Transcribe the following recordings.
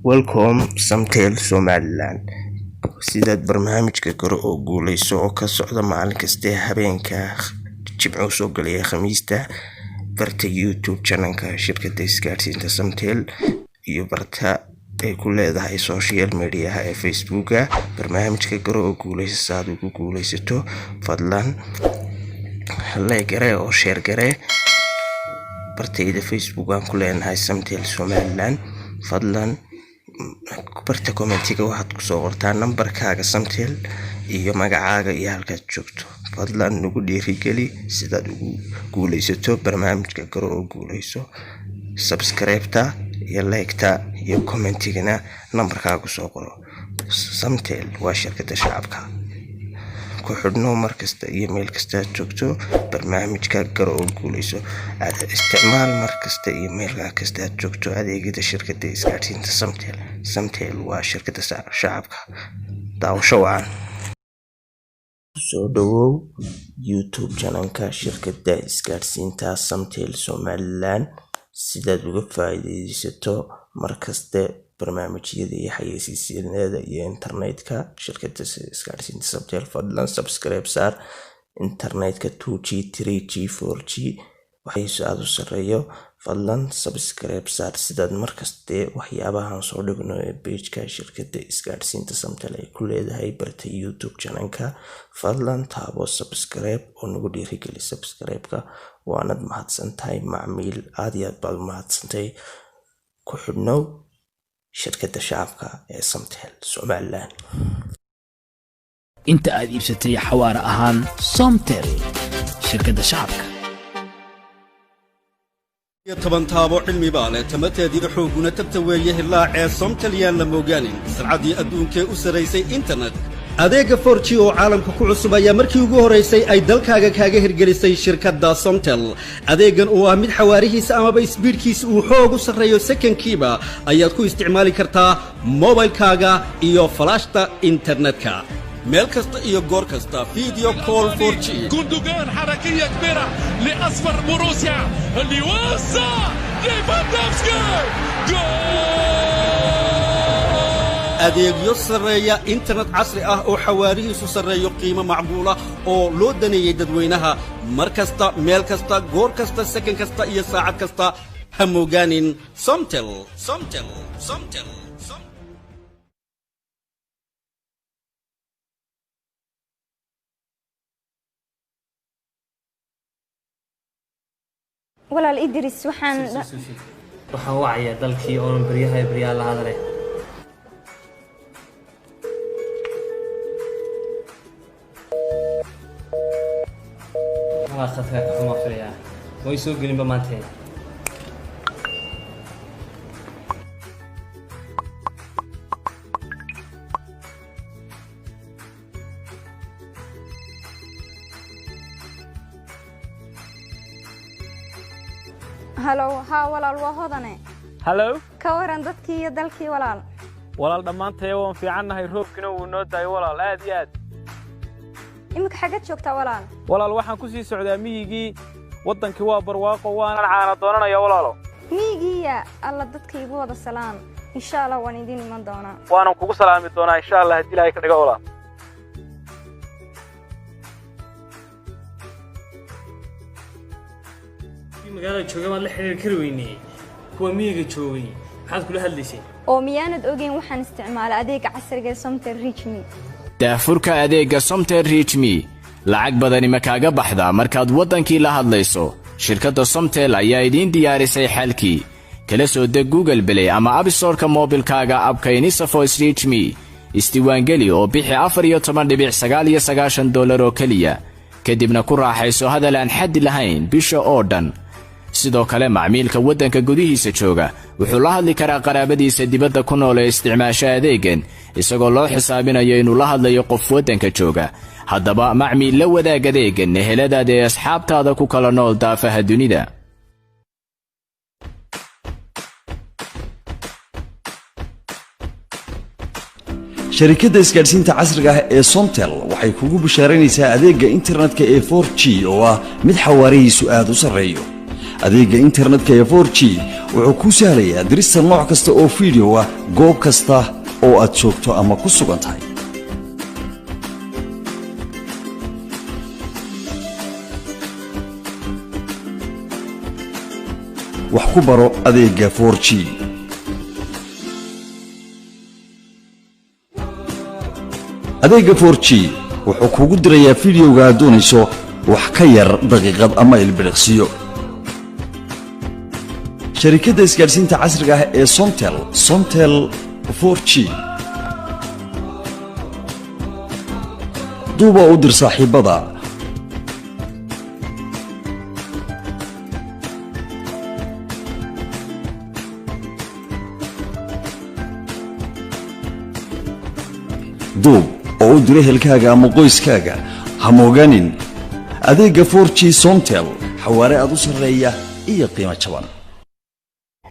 Welcome Somtel Somaliland. Sidaad barnaamijka Garo oo Guuleyso oo ka socda maalin kasta, habeenka Jimco soo galaya Khamiista, barta YouTube channelka shirkadda isgaadhsiinta Somtel iyo barta ay ku leedahay social mediaha ee Facebooka. Barnaamijka Garo oo Guuleyso, si aad ugu guuleysato, fadlan like garee oo share garee bartayda Facebook aan ku leenahay Somtel Somaliland. Fadlan barta commentiga waxaad kusoo qortaa nambarkaaga Somtel iyo magacaaga iyo halkaad joogto. Fadlan nagu dhiirigeli sidaad ugu guuleysato barnaamijka Garo oo Guuleyso. Subscribe-ta iyo like-ta iyo commentigana nambarkaaga kusoo qoro. Somtel waa shirkadda shacabka. Ku xidhno markasta iyo meel kasta aad joogto. Barnaamijka Garo oo Guuleyso isticmaal markasta iyo meel kasta aad joogto adeegyada shirkadda isgaadhsiinta Somtel. Somtel waa shirkadda shacabka. Daawasho wacan. Kusoo dhawow YouTube channelka shirkadda isgaadhsiinta Somtel Somaliland, sidaad uga faa'iideysato markaste barnaamijyada iyo xayeysiisyada iyo internetka shirkadda isgaadhsiinta Somtel. Fadlan subscribe saar. Internetka 2G, 3G, 4G waxaysu aada u sareeyo. Fadlan subscribe saar sidaad markaste waxyaabahan soo dhigno ee pageka shirkadda isgaadhsiinta Somtel ay ku leedahay barta YouTube channelka. Fadlan taabo subscribe oo nagu dhiirigeli subscribe-ka. Waanad mahadsantahay, macmiil, aada iyo aad baad u mahadsantahay. Ku xidhnow shirkadda shacabka ee Somtel Somaliland. Inta aad iibsatay xawaare ahaan, Somtel, shirkadda shacabka. 10 taabo cilmi baa leh, tamateediyo xoogguna tabta weeye. Hilaacee Somtel yaan la moogaanin, sarcaddii adduunkee u sarraysay internet. Adeegga 4G oo caalamka ku cusub ayaa markii ugu horaysay ay dalkaaga kaaga hirgelisay shirkadda Somtel. Adeeggan oo ah mid xawaarihiisa amaba speedkiisa uu xoog u sarreeyo, sekonkiiba ayaad ku isticmaali kartaa mobilkaaga iyo falaashta internetka meel kasta iyo goor kasta, video call 4G. جوندوجان، حركية كبيرة لأصفر بوروسيا اللي وسع ليفاندوفسكي، جول! Adeegyo sarreeya, internet casri ah oo xawaarihiisu sarreeyo, qiimo macquula oo loo daneeyey dadweynaha, mar kasta, meel kasta, goor kasta, sekan kasta iyo saacad kasta. Ha moogaanin Somtel, Somtel, Somtel. Walaal Idris, waxaan Waxaan wacayaa dalkii oonan baryaha baryaha la hadalay. Waa khadka ka xuma filayaa, way soo gelinba maanteen. Halow, haa walaal, waa Hodane. Hallow. Ka waran dadkii iyo dalkii, walaal? Walaal, dhammaantaya waan fiicannahay, roobkina wuu noo daayo, walaal, aad iyo aad. Iminka xaggad joogtaa, walaal? Walaal, waxaan ku sii socdaa miyigii. Waddankii waa barwaaqo, waanan caana doonanaya, walaalo. Miyigiiya alla, dadka igu wada salaan. Insha Allah waan idiin iman doonaa. Waanan kugu salaami doonaa, insha Allah, haddii Ilaahay ka dhigo, walaal. Magaalada jooga baad la xiriiri kari weynee, kuwa miyiga joogay maxaad kula hadlaysay? Oo miyaanad ogeyn waxaan isticmaalay adeega casriga ee Somtel Reach Me? Daahfurka adeegga Somtel Reach Me. Lacag badani ma kaaga baxdaa markaad waddankii la hadlayso? Shirkadda Somtel ayaa idiin diyaarisay xalkii. Kala soo deg Google Play ama App Storeka moobilkaaga appka Inisafoice Reach Me. Isdiiwaangeli oo bixi $14.99 oo keliya, kadibna ku raaxayso hadal aan xaddi lahayn bisha oo dhan. Sidoo kale, macmiilka waddanka gudihiisa jooga wuxuu la hadli karaa qaraabadiisa dibadda ku nool ee isticmaasha adeegan, isagoo loo xisaabinayo inuu la hadlayo qof waddanka jooga. Haddaba macmiil, la wadaag adeegan eheladaada ee asxaabtaada ku kala nool daafaha dunida. Sharikadda isgaadhsiinta casriga ah ee Somtel waxay kugu bishaaraynaysaa adeegga internetka ee 4G oo ah mid xawaarihiisu aad u sarreeyo. Adeegga internetka ee 4G Wuxuu kuu sahlayaa dirista nooc kasta oo fiideo ah goob kasta oo aad joogto ama ku sugan tahay. Wax ku baro adeega 4G. Adeega 4G wuxuu kugu dirayaa fideoga aad doonayso wax ka yar daqiiqad ama ilbiriqsiyo. Sharikadda isgaadhsiinta casriga ah ee Somtel, Somtel 4G. Duuba u dir saaxiibbada. Duub oo u dir ehelkaaga ama qoyskaaga. Ha moogaanin adeegga 4G Somtel, xawaare aad u sarreeya iyo qiimo jaban.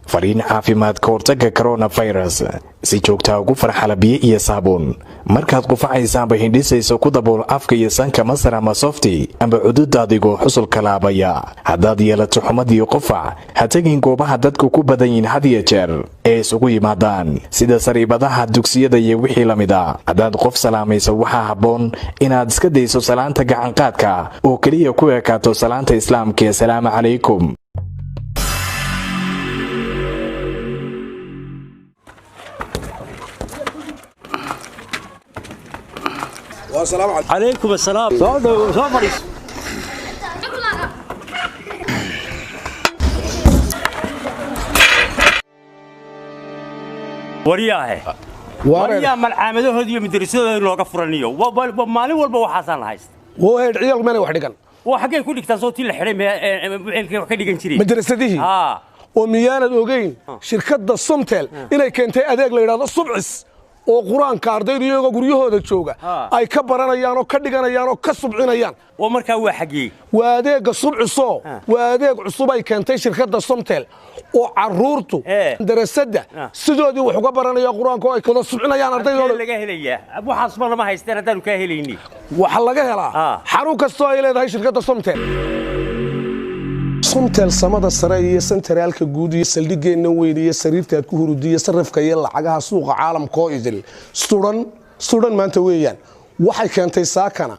Fariin caafimaad ka hortagga coronavirus: si joogtaa ugu farxala biyo iyo saabuun. Markaad qufacaysa amba hindhisayso, ku dabool afka iyo sanka masar ama softi amba cududa adigoo xusulka laabaya. Haddaad yeelato xumad iyo qufac, ha tegin goobaha dadku ku badan yihiin had iyo jeer ee isugu yimaadaan, sida sariibadaha, dugsiyada iyo wixii la mid a. Haddaad qof salaamayso, waxaa habboon inaad iska dayso salaanta gacanqaadka oo keliya ku ekaato salaanta Islaamka ee salaamu calaykum. Calaykum asalaam, soo dhow, soo fadhiis. Waryaahe, waryaa, malcaamadahoodi iyo madrasadooda looga furaniyo maalin walba waxaasaan haysta. Wheed ciyaalku meelay wax dhigan. Waa xaggay ku dhigtaan? Soo tii la xidhay weelkay wax ka dhigan jireen? Madrasadihii oo miyaanad ogeyn shirkadda Somtel inay keentay adeeg la yidhahdo Subcis, oo Qur-aanka ardaydu iyagoo guryahooda jooga ay ka baranayaan oo ka dhiganayaan oo ka subcinayaan? Oo markaa waa xaggee? Waa adeegga Subcisoo, waa adeeg cusub ay keentay shirkadda Somtel, oo carruurtu darasadda sidoodii wax uga baranaya Qur-aanka oo ay wada subcinayaan ardaydooda. Laga helayaa waxaas ma lama haysteen haddaanu kaa helayni. Waxaa laga helaa xarun kastoo ay leedahay shirkadda Somtel. Somtel samada sare iyo sentaraalka guud iyo saldhigeenna weyn iyo sariirta aad ku hurudiyo, sarifka iyo lacagaha suuqa caalamkoo idil suran suran maanta weeyaan. Waxay keentay saakana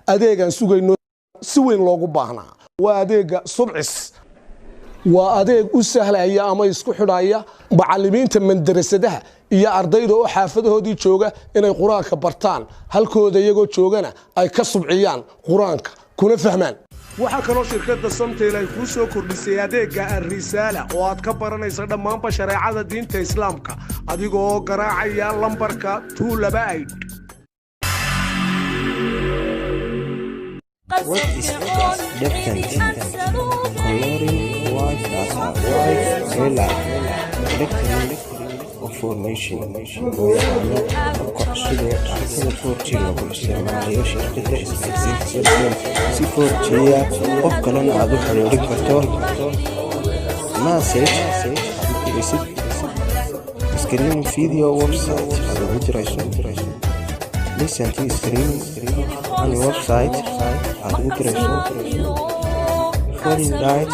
adeegaan sugayno, si weyn loogu baahnaa. Waa adeega Subcis, waa adeeg u sahlaya ama isku xidhaya macalimiinta mandarasadaha iyo ardayda oo xaafadahoodii jooga inay Qur-aanka bartaan halkooda iyagoo joogana ay ka subciyaan Qur-aanka kuna fahmaan. Waxaa kaloo shirkadda Somtel ay kuu soo kordhisay adeegga Alrisaala, oo aad ka baranaysa dhammaanba shareecada diinta Islaamka adigoo garaacaya lambarka 228. What is different coloring white data white color electronic information loo yaqaano habka cusub ee daatada 4G lagu isticmaalayo shirkadda isgaarsiinta Somtel, si 4G ah qof kalena aad u xiriirin karto, message aad u diraysid, streaming video website aad ugu dirayso, listen to streaming and website aad ugu dirayso, foreign light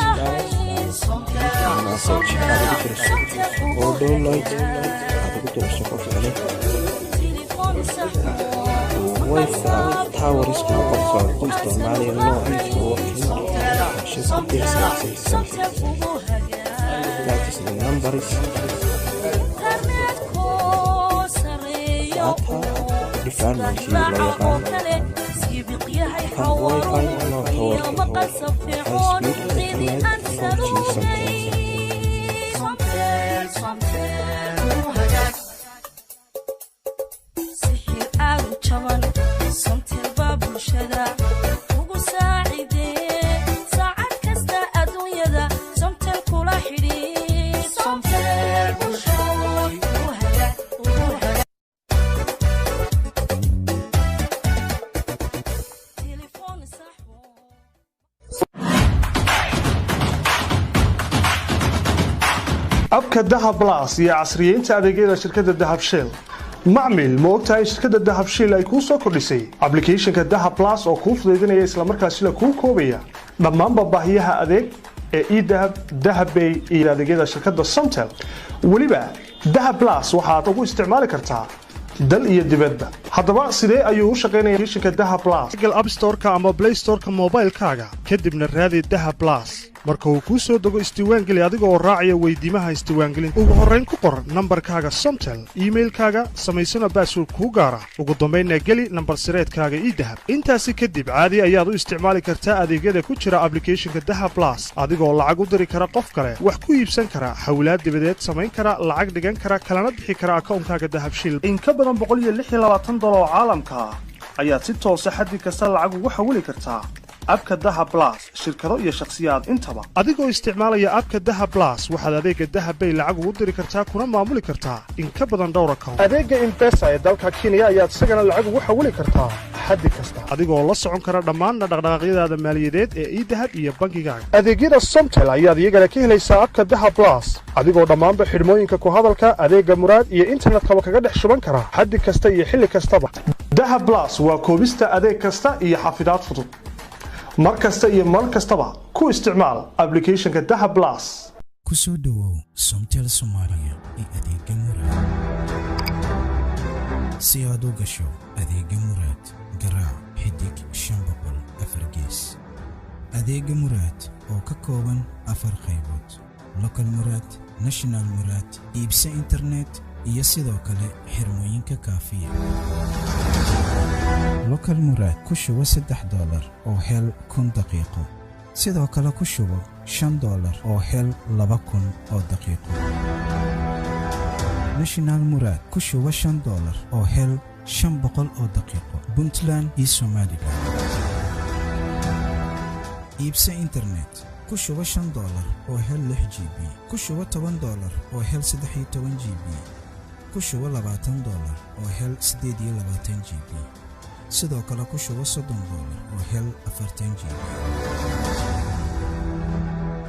message aad ugu dirayso, oo download aad ugu dirayso qof kale, Wifi towers-ka qofka ku isticmaalayo nooc networking shirkadda isgaarsiinta Somtel. That is the numbers data department loo yaqaan kan Wifi network high speed internet 4G Somtel. Sixir aad u jaban, Somtel baa bulshada ugu saacidee. Saacad kasta adduunyada Somtel kula xidhiir. Somtel bulshooy u hagaag ugu hagaag. Telefoon sax. Abka Dahab Plus iyo casriyeynta adeegyada shirkadda Dahab Shell. Macmil, ma ogtahay shirkadda Dahab Shell ay kuu soo kordhisay applicationka Dahab Plus, oo kuu fudaydinaya islamarkaasina kuu koobaya dhammaanba baahiyaha adeeg ee eDahab, Dahabbay iyo adeegyada shirkadda Somtel. Weliba Dahab Plus waxaad ugu isticmaali kartaa dal iyo dibadba. Haddaba sidee ayuu u shaqaynaya applicationka Dahab Plus? Google App Store-ka ama Play Store-ka moobaylkaaga, kadibna raadi Dahab Plus. Marka uu kuu soo dego, isdiiwaangeli adiga oo raacaya weydiimaha isdiiwaangelinta. Ugu horrayn ku qor nambarkaaga Somtel, iimailkaaga, samaysana password kuu gaara, ugu dambaynna geli nambar sireedkaaga eDahab. Intaasi kadib caadi ayaad u isticmaali kartaa adeegyada ku jira applicationka Dahab Plus, adigoo lacag u diri kara qof kale, wax ku iibsan kara, xawlaad dibadeed samayn kara, lacag dhigan kara, kalana bixi kara akoonkaaga Dahabshiil. In ka badan $126 oo caalamka ah ayaad si toosa xaddi kasta lacag ugu xawili kartaa app-ka Dahab Plus, shirkado iyo shakhsiyaad intaba. Adigoo isticmaalaya app-ka Dahab Plus, waxaad adeega Dahabbay lacag ugu diri kartaa kuna maamuli kartaa in ka badan dhowr account. Adeega M-Pesa ee dalka Kenya ayaad isagana lacag ugu xawili kartaa xaddi kasta, adigoo la socon kara dhammaanna dhaqdhaqaaqyadaada maaliyadeed ee eDahab iyo bangigaaga. Adeegyada Somtel ayaad iyagana ka helaysaa app-ka Dahab Plus, adigoo dhammaanba xidhmooyinka ku hadalka, adeega Muraad iyo internetkaba kaga dhex shuban kara xaddi kasta iyo xilli kastaba. Dahab Plus waa koobista adeeg kasta iyo xafidaad fudud. Mar kasta iyo mar kastaba ku isticmaal applicationka Dahab Plus. Ku soo dhowow Somtel Soomaaliya iyo adeegga Muraad. Si aad u gasho adeegga Muraad, garaac *504#. Adeegga Muraad oo ka kooban afar qaybood: local Muraad, national Muraad, iibse internet iyo sidoo kale xirmooyinka Kaafiya. Local Muraad: ku shubo $3 oo hel 1000 daqiiqo. Sidoo kale ku shubo $5 oo hel 2000 oo daqiiqo. National Muraad: ku shubo $5 oo hel 500 oo daqiiqo Puntland iyo Somaliland. Iibse internet: ku shubo $5 oo hel 6 GB. Ku shubo $10 oo hel 13 GB. Ku shubo $20 oo hel 28 GB. Sidoo kale ku shubo $30 oo hel 40 GB.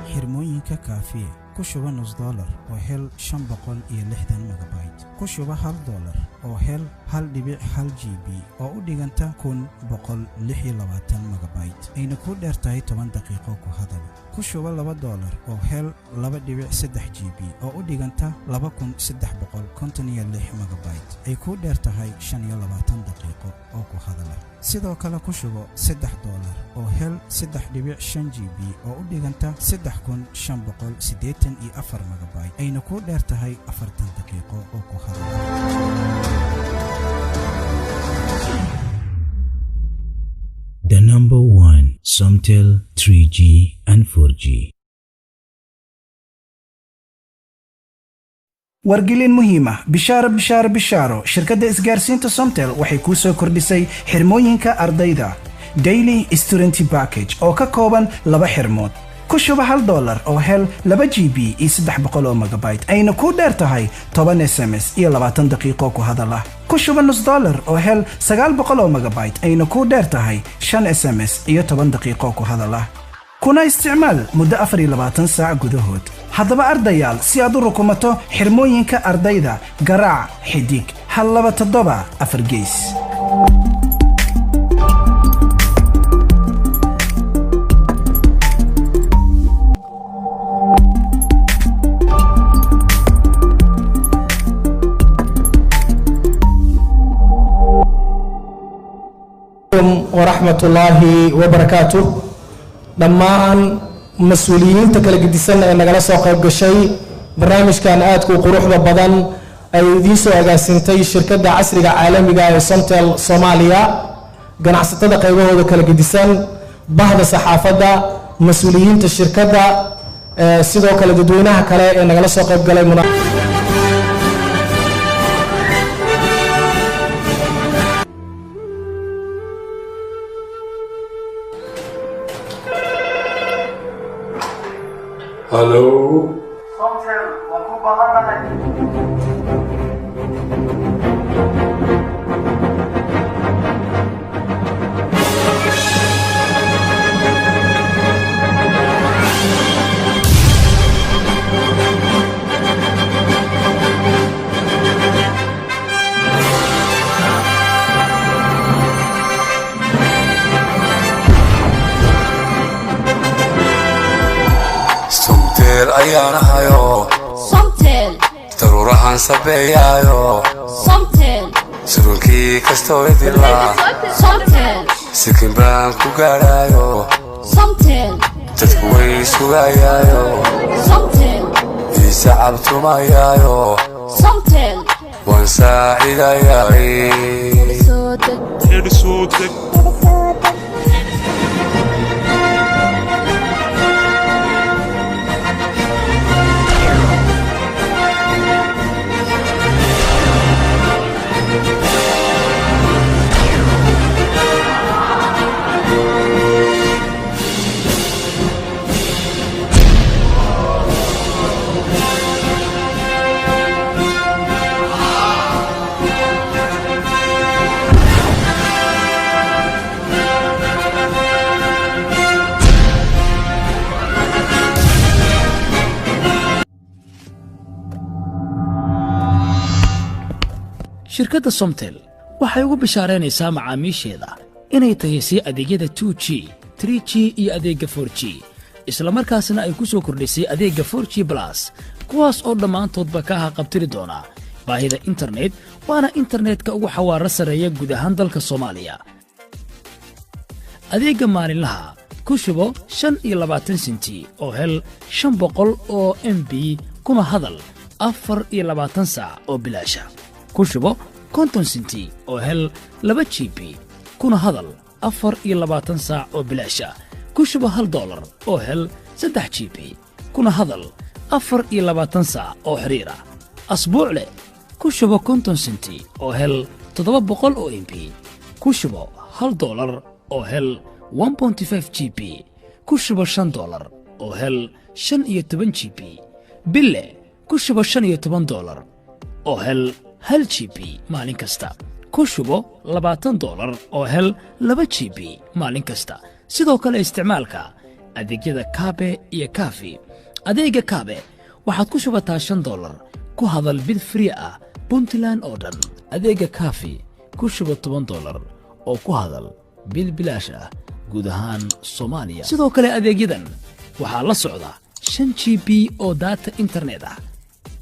Xirmooyinka Kaafiye: ku shubo nus dollar oo hel 560 megabyte. Ku shubo $1 oo hel 1.1 GB oo u dhiganta 1126 megabyte, ayna ku dheer tahay 10 daqiiqo ku hadal. Ku shubo $2 oo hel 2.3 GB oo u dhiganta 2356 megabyte, ay ku dheer tahay 25 daqiiqo oo ku hadala. Sidoo kale ku shubo $3 oo hel 3.5 GB oo u dhiganta 3584 megabyte, ayna ku dheer tahay 40 daqiiqo oo ku hadala. The number one, Somtel 3G and 4G. Wargelin muhiim ah! Bishaaro, bishaaro, bishaaro! Shirkadda isgaarsiinta Somtel waxay kuu soo kordhisay xirmooyinka ardayda Daily Student Package oo ka kooban laba xirmood. Ku shuba $1 oo hel 2 GB iyo 300 oo megabyte, ayna kuu dheer tahay 10 SMS iyo 20 daqiiqo ku hadal ah. Ku shuba nus dollar oo hel 900 oo megabyte, ayna kuu dheer tahay 5 SMS iyo 10 daqiiqo ku hadal ah, kuna isticmaal muddo 24 saac gudahood. Haddaba ardayaal, si aad u rukumato xirmooyinka ardayda, garaac *127 4#. Waraxmatullaahi wabarakaatu. Dhammaan mas-uuliyiinta kala gedisan ee nagala soo qayb gashay barnaamijkan aadka u quruxda badan ay idiin soo agaasintay shirkadda casriga caalamiga ee Somtel Soomaaliya, ganacsatada qaybahooda kala gedisan, bahda saxaafadda, mas-uuliyiinta shirkadda, sidoo kale dadweynaha kale ee nagala soo qayb galay. Hello. Somtel waan ku baahannahay. Ayaanahayo. Somtel. Daruurahan sabeeyaayo. Somtel. Surunkii kastoo idilaa. Somtel. Sikin baan ku gaadhaayo. Somtel. Dadku way sugayaayo. Somtel. Iise cabtumayaayo. Somtel. Waan saacidayaay. Soo deg. Shirkadda Somtel waxay ugu bishaaraynaysaa macaamiisheeda inay tahaysay adeegyada 2G, 3G iyo adeegga 4G, isla markaasna ay ku soo kordhisay adeegga 4G Plus, kuwaas oo dhammaantoodba ka haqabtiri doona baahida internet, waana internetka ugu xawaaro sarreeya guud ahaan dalka Soomaaliya. Adeegga maalinlaha, ku shubo 25 senti oo hel 500 oo MB, kuna hadal 24 saac oo bilaasha. Ku shubo 50 senti oo hel 2 GB, kuna hadal 24 saac oo bilaasha. Ku shubo $1 oo hel 3 GB, kuna hadal 24 saac oo xiriir ah. Asbuuc leh, ku shubo 50 senti oo hel 700 oo MB. Ku shubo $1 oo hel 1.5 GB. Ku shubo $5 oo hel 15 GB. Bille, ku shubo $15 oo hel 1 GB maalin kasta. Ku shubo $20 oo hel 2 GB maalin kasta. Sidoo kale isticmaalka adeegyada Kaabe iyo Kaafi. Adeegga Kaabe waxaad ku shubataa $5, ku hadal bil free ah Puntland oo dhan. Adeegga Kaafi, ku shubo $10 oo ku hadal bil bilaash ah guud ahaan Soomaaliya. Sidoo kale adeegyadan waxaa la socda 5 GB oo data internet ah.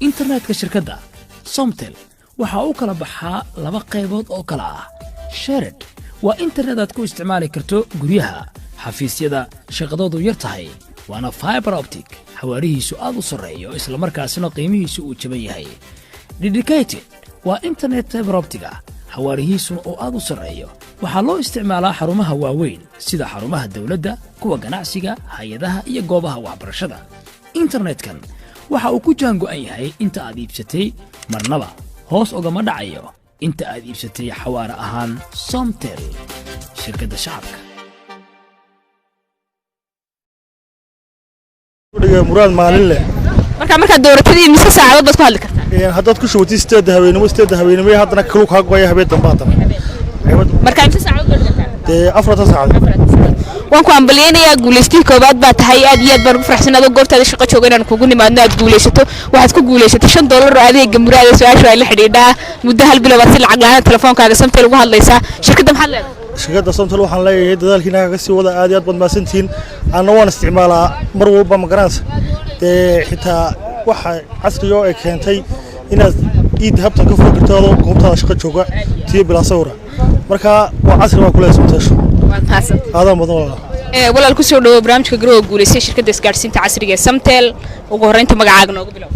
Internetka shirkadda Somtel waxaa u kala baxaa laba qaybood oo kala ah: shared, waa internet aad ku isticmaali karto guryaha, xafiisyada, shaqadoodu yar tahay, waana fiber optic xawaarihiisu aad u sarreeyo, islamarkaasina qiimihiisu uu jaban yahay. Dedicated waa internet fiber optic ah, xawaarihiisuna uu aad u sarreeyo. Waxaa loo isticmaalaa xarumaha waaweyn sida xarumaha dowladda, kuwa ganacsiga, hay-adaha iyo goobaha waxbarashada. Internetkan waxa uu ku jaango'an yahay inta aad iibsatay, marnaba hoos ugama dhacayo inta aad iibsatay xawaare ahaan. Somtel, shirkadda shacabka. Muraad maalin leh. Marka markaad dooratadii, mise saacadood baad ku hadli kartaa? Haddaad ku shubatid 8-da habeenimo, 8-da habeenimo iyo haddana kaluu kaa go'aya habeen dambe haddana. Marka imse saacadood baad dhigataa? Dee 4-ta saacadood. Waan ku hambalyaynayaa, guulaystihii koowaad baa tahay. Aad iyo aad baan ugu faraxsan adoo goobtaada shaqo jooga inaan kugu nimaadno aad guulaysato. Waxaad ku guulaysatay $5 oo adeega Muraada. Su-aashu ay la xidhiidhaa muddo hal bilo baad si lacag la'aan telefoonkaaga Samtel ugu hadlaysaa. Shirkadda maxaad leedahay? Shirkadda Somtel waxaan leeyahay dadaalkiina kaga sii wada. Aad iyo aad baad mahadsantihiin. Anna waan isticmaalaa mar walba, ma garanaysa? Dee xitaa waxa casriga oo ay keentay inaad eDahabtan ka furi karto adoo goobtaada shaqo jooga, tiyo bilaa sawira. Marka waa casri baa kuleeyahay Somtelsho. Waad mahadsan. Aadan badan walaal. Walaal, kusoo dhawow barnaamijka Garowa guulaystay shirkadda isgaadhsiinta casriga ee Samtel. Ugu horreynta magacaaga noogu bilow.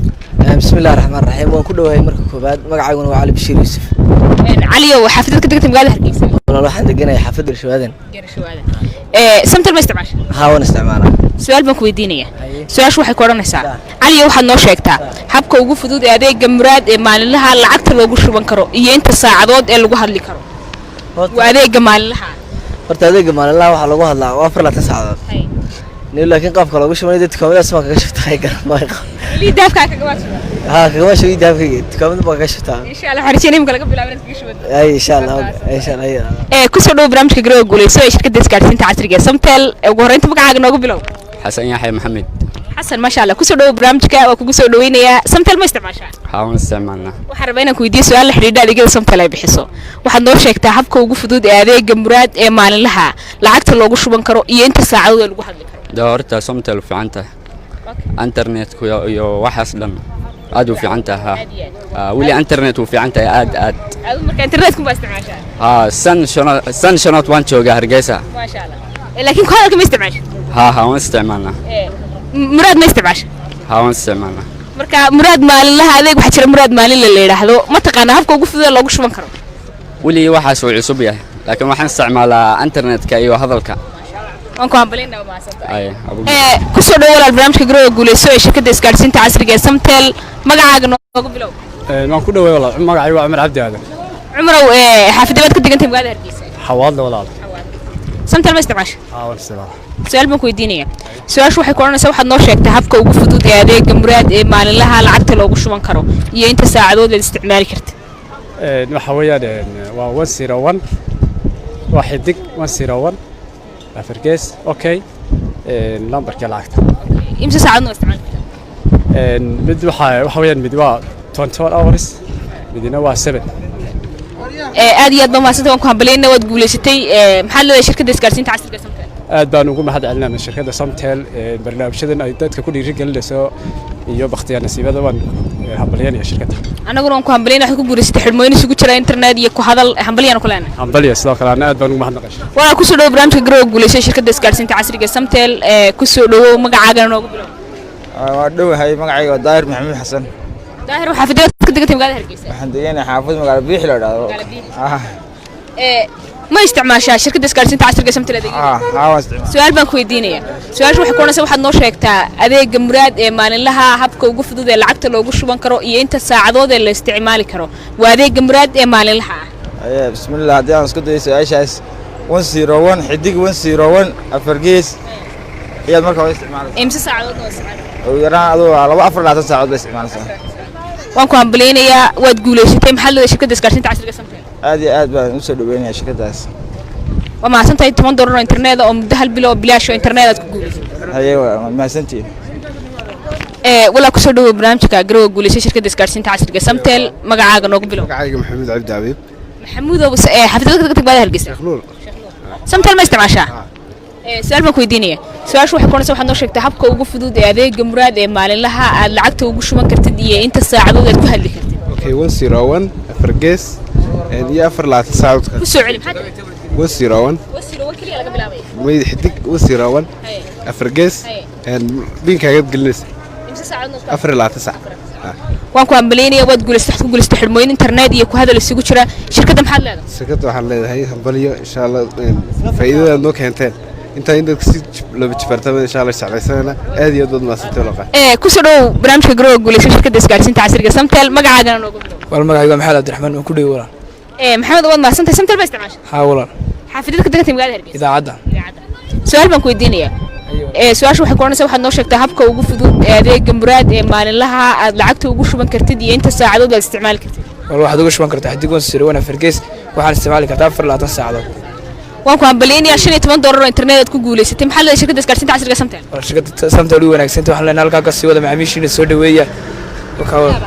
Bismillahi raxmaan raxiim. Waan ku dhowahay marka koowaad. Magacayguna waa Cali Bashiir Yuusuf. Caliyow, xaafadad ka degtay magaalada Hargeysa? Walaal, waxaan deganahay xaafadda Garshawaadan. Samtel ma isticmaasha? Haa, waan isticmaalaa. Su-aal baan ku weydiinaya. Su-aashu waxay ku odhanaysaa, Caliyo, waxaad noo sheegtaa habka ugu fudud ee adeega Muraad ee maalinlaha lacagta loogu shuban karo iyo inta saacadood ee lagu hadli karo. Waa adeega maalinlaha. Horta adeega maalinlaha waxaa lagu hadlaa waa 24 saacadood ni, laakiin qaabka loogu shubanay dee dukaamadaas baan kaga shubtaa, garan maayo. Weli daafkaa kaga waad shuban? Haa, kagama shubi dahabkayga, dukaamada baan kaga shubtaa. Insha Allah, waxaan rajeynaya imika laga bilaabo inaad kaga shubato. Ay, insha Allah, insha Allah. Kusoo dhawo barnaamijka Garowa guuleyso ee shirkadda isgaadhsiinta casriga ee Samtel. Ugu horreynta magacaaga noogu bilow. Xasan Yaxya Maxamed. Xasan, maasha Allah, kusoo dhawo barnaamijka. Waa kugu soo dhaweynayaa. Samtel ma isticmaashaa? Haa, waan isticmaalnaa. Waxaan rabaa inaan ku weydiiyo su-aal la xidhiidha adeegyada Samtel ay bixiso. Waxaad noo sheegtaa habka ugu fudud ee adeega Muraad ee maalinlaha lacagta loogu shuban karo iyo inta saacadood ee lagu hadli karo. Dee horta Somtel fiican tahay. Internetku iyo waxaas dhan aad u fiican tahay, haa. Weli internet u fiican tahay aad aad. Adigu marka internetku baa isticmaashaa? Haa, san shanood waan joogaa Hargeysa. Maasha Allah. Laakiin ku hadalka ma isticmaasha? Haa haa, waan isticmaalnaa. Muraad ma isticmaasha? Haa, waan isticmaalnaa. Marka muraad maalinlaha adeeg waxaa jira muraad maalinle la yidhaahdo, ma taqaanaa habka ugu fudud ee loogu shuban karo? Weli waxaas uu cusub yahay, laakiin waxaan isticmaalaa internetka iyo hadalka. Waan ku hambalinaa, waa mahadsantahay. Ay, abu. Kusoo dhowo walaal barnaamijka Garooga Guuleyso ee shirkadda isgaadhsiinta casriga ee Samtel. Magacaaga noogu bilow. Waan ku dhaway walaal, magacay waa Cumar Cabdi Aadan. Cumarow, xaafadda baad ka degantahay magaalada Hargeysa? Xawaadle walaal. Samtel ma isticmaasha? Haa, waan isticmaalaa. Su-aal baan ku weydiinaya. Su-aashu waxay ku odhanaysaa, waxaad noo sheegtay habka ugu fudud ee adeega muraad ee maalinlaha lacagta loogu shuban karo iyo inta saacadood aad isticmaali karta. Waxa weeyaan waa 101, waa *101 4#, okay, lambarka lacagta. Imse saacadoodna waa isticmaali kartaa? Mid waxa weeyaan mid waa 24 hours, midina waa 7. Aad iyo aad baa mahadsantay, waan ku hambalyaynaa, waad guulaysatay. Maxaad leedahay shirkadda isgaadhsiinta casriga ee Samtel? Aad baan ugu mahad celinaa shirkadda Samtel barnaamijyadan ay dadka ku dhiirigelinayso iyo bakhtiyaa nasiibada. Waan hambalyaynaya shirkadda. Annaguna waan ku hambalyaynaa. Waxaad ku guulaysatay xidhmooyin isugu jira internet iyo ku hadal. Hambalyaanu ku leenahay. Hambalya sidoo kale, ana aad baan ugu mahadnaqay. Waa kusoo dhowo barnaamijka Garooga Guuleysay shirkadda isgaadhsiinta casriga ee Samtel. Kusoo dhowow, magacaagana noogu bilow. Waa dhowahay, magacayga waa Daahir Maxamuud Xasan. Daahir, waxaa xaafadda ka degantay magaalada Hargeysa? Waxaan deganahay xaafad magaalo Biixi la dhahdo. Ma isticmaashaa shirkadda isgaadhsiinta casriga ee Samtel adeegyada? Haa, waan isticmaal. Su-aal baan ku weydiinaya. Su-aashu waxay ku odhanaysaa, waxaad noo sheegtaa adeega muraad ee maalinlaha habka ugu fudud ee lacagta loogu shuban karo iyo inta saacadood ee la isticmaali karo. Waa adeega muraad ee maalinlaha ah. Aye, bismillah, haddii aan isku dayo su-aashaas, 101 *101 4# ayaad marka hore isticmaalaysaa. Imse saacadoodna waa isticmaali? Ugu yaraan aduu laba 24 saacadood ba isticmaalaysaa. Waan ku hambalyaynayaa, waad guulaysatay. Maxaa leedahay shirkadda isgaadhsiinta casriga ee Samtel? Aad iyo aad baan usoo dhaweynayaa shirkaddaas. Waa mahadsantahay. $10 oo internet oo muddo hal bilo oo bilaash oo internet aad ku guulaysatay. Haye, waa mahadsantihiin. Walaa kusoo dhawow barnaamijka Garooga Guulaysay shirkadda isgaadhsiinta casriga Samtel. Magacaaga noogu bilow. Magacayga Maxamuud Cabdi Abiib. Maxamuudow, xaafadda ka tagbaada Hargeysa, Samtel ma isticmaashaa? Su-aal baan ku weydiinaya. Su-aashu waxay ku odhanaysaa, waxaad noo sheegtay habka ugu fudud ee adeega muraad ee maalinlaha aad lacagta ugu shuban kartid iyo inta saacadood aad ku hadli kartid. Okay, 101 4# iyo 24 saacadood. Ku soo celi, maxaa tiri? 101. 101 keliya laga bilaabaya? May, *101 4# PIN-kaagaad gelinaysa. Imse saacadood? 24 saac. Waan ku hambalyaynaya, waad guulaysatay. Waxaad ku guulaysatay xidhmooyin internet iyo ku hadal isugu jira. Shirkadda maxaad leedahay? Shirkadda waxaan leedahay hambalyo, insha Allah faa'iidadaad noo keenteen intaa in dadka si laba jibaartaba insha Allah jeclaysanayna. Aad iyo aad baad mahadsantay walaqa. Kusoo dhowow barnaamijka Garooga Guulaysa shirkadda isgaadhsiinta casriga Samtel. Magacaagana noogu bilow. Walaal, magacayga waa Maxamed Cabdiraxmaan, waan ku dhawey walaal. Maxamed, waad mahadsantahay. Samtel ma isticmaasha? Haa walaal. Xaafadada ka degantay magaalada Hargeysa? Idaacadda. Su-aal baan ku weydiinaya. Su-aashu waxay ku odhanaysaa, waxaad noo sheegtaa habka ugu fudud ee adeega muraad ee maalinlaha aad lacagta ugu shuban kartid iyo inta saacadood aad isticmaali kartid. Walaal, waxaad uga shuban kartaa *101 4#, waxaan isticmaali kartaa 24 saacadood. Waan ku hambalyaynayaa, $15 oo internet aad ku guulaysatay. Maxaa leedahay shirkadda isgaadhsiinta casriga Samtel? Walaal, shirkadda Samtel u wanaagsanta waxaan leenahay halkaa ka sii wada, macaamiishiina soo dhaweeya. Wakaa walaal.